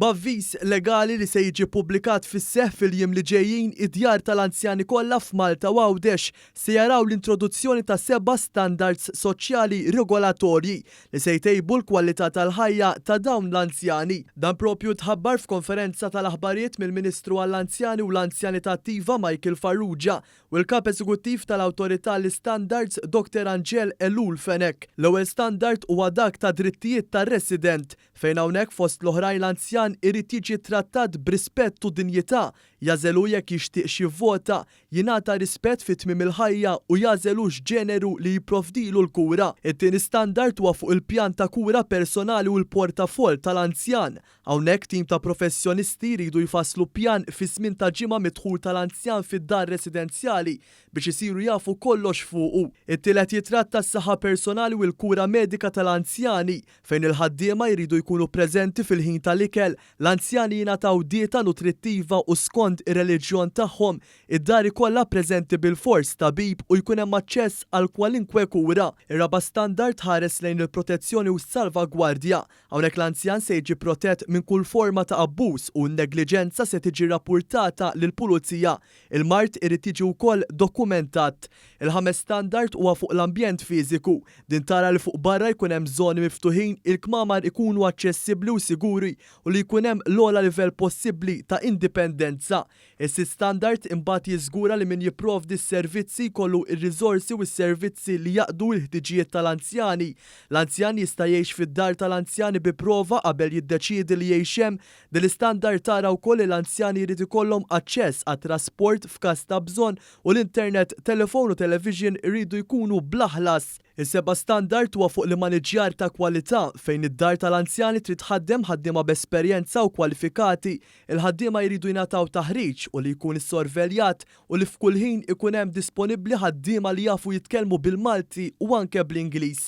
B'avviż legali li se jiġi ppubblikat fis-seħħ fil-jiem li ġejjin, id-djar tal-anzjani kollha f'Malta u Għawdex se jaraw l-introduzzjoni ta' seba' standards soċjali regolatorji li se jtejbu l-kwalità tal-ħajja ta' dawn l-anzjani. Dan proprju tħabbar f'konferenza tal-aħbarijiet mill-Ministru għall-Anzjani u l-Anzjanità Attiva Michael Farrugia u l-Kap Eżekuttiv tal-Awtorità għall-Istandards Dr Angel Ellul Fenech. L-ewwel standard huwa dak ta' drittijiet tar-resident, fejn hawnhekk fost l-oħrajn l-anzjan irid jiġi ttrattat b'rispett u dinjità, jagħżel hu jekk jixtieqx jivvota, jingħata rispett fi tmiem il-ħajja u jagħżel hu x'ġeneru li jipprovdilu l-kura. It-tieni standard huwa fuq il-pjan ta' kura personali u l-portafoll tal-anzjan. Hawnhekk tim ta' professjonisti jridu jfasslu pjan fi żmien ta' ġimgħa mid-dħul tal-anzjan fid-dar residenzjali biex isiru jafu kollox fuqu. It-tielet jitratta s-saħħa personali u l-kura medika tal-anzjani, fejn il-ħaddiema jridu jkunu preżenti fil-ħin tal-ikel, l-anzjani jingħataw dieta nutrittiva u skond ir-reliġjon tagħhom, Id-dar ikollha preżenti bilfors tabib u jkun hemm aċċess għal kwalinkwe kura. Ir-raba' standard tħares lejn il-protezzjoni u s-salvagwardja. Hawnhekk l-anzjan se jiġi protett minn kull forma ta' abbuż u n-negliġenza se tiġi rrappurtata lill-pulizija. Il-mard irid jiġi wkoll dokumentat. Il-ħames standard huwa fuq l-ambjent fiżiku. Din tara li fuq barra jkun hemm żoni miftuħin, il-kmamar ikunu aċċessibbli u siguri u li jkun hemm l-ogħla livell possibbli ta' indipendenza. Is-sitt standard imbagħad jiżgura li min jipprovdi s-servizzi jkollu r-riżorsi u s-servizzi li jaqdu l-ħtiġijiet tal-anzjani. L-anzjan jista' jgħix fid-dar tal-anzjani bi prova qabel jiddeċiedi li jgħix hemm. Din l-istandard tara wkoll li l-anzjani jrid ikollhom aċċess għat-trasport f'każ ta' bżonn u l-internet, telefon u television iridu jkunu bla ħlas. Is-seba' standard huwa fuq l-immaniġġjar ta' kwalità, fejn id-dar tal-anzjani trid tħaddem ħaddiema b'esperjenza u kwalifikati Il-ħaddiema jridu jingħataw taħriġ u li jkun issorveljat u li f'kull ħin ikun hemm disponibbli ħaddiema li jafu jitkellmu bil-Malti u anke bl-Ingliż.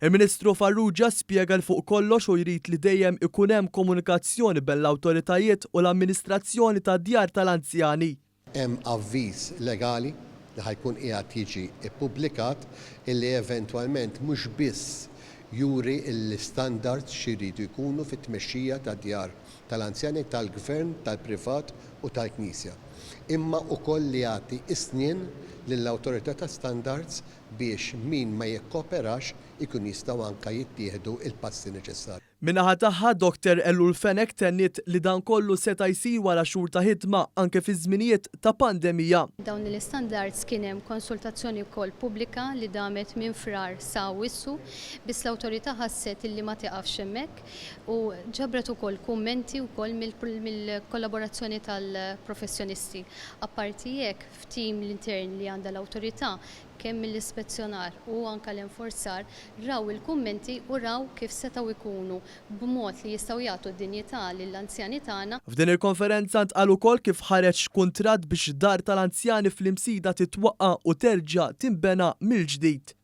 Il-Ministru Farrugia spjega li fuq kollox hu jrid li dejjem ikun hemm komunikazzjoni bejn l-awtoritajiet u l-amministrazzjoni tad-djar tal-anzjani. Hemm avviż legali li ħa jkun qiegħed jiġi ppubblikat illi eventwalment mhux biss juri l-istandards xi jridu jkunu fit-tmexxija tad-djar tal-anzjani tal-Gvern, tal-privat u tal-Knisja, imma ukoll li jagħti s-snien lill-Awtorità ta' Standards biex min ma jikkooperax ikun jistgħu anke jittieħdu l-passi neċessarji. Min-naħa tagħha, Dr Ellul Fenech tenniet li dan kollu seta' jsir wara xhur ta' ħidma anke fi żminijiet ta' pandemija. Dawn l-istandards kien hemm konsultazzjoni wkoll pubblika li damet minn Frar sa Awwissu, biss l-Awtorità ħasset illi ma tiqafx hemmhekk u ġabret ukoll kummenti wkoll mill-kollaborazzjoni tal-professjonisti. Apparti hekk, f'tim l-intern li għandha l-Awtorità, kemm mill-ispezzjonar u anke l-enforzar, raw il-kummenti u raw kif setgħu jkunu b'mod li jistgħu jagħtu d-dinjità lill-anzjani tagħna. F'din il-konferenza ntqal ukoll kif ħareġ kuntratt biex dar tal-anzjani fl-Imsida titwaqqa' u terġa' tinbena mill-ġdid.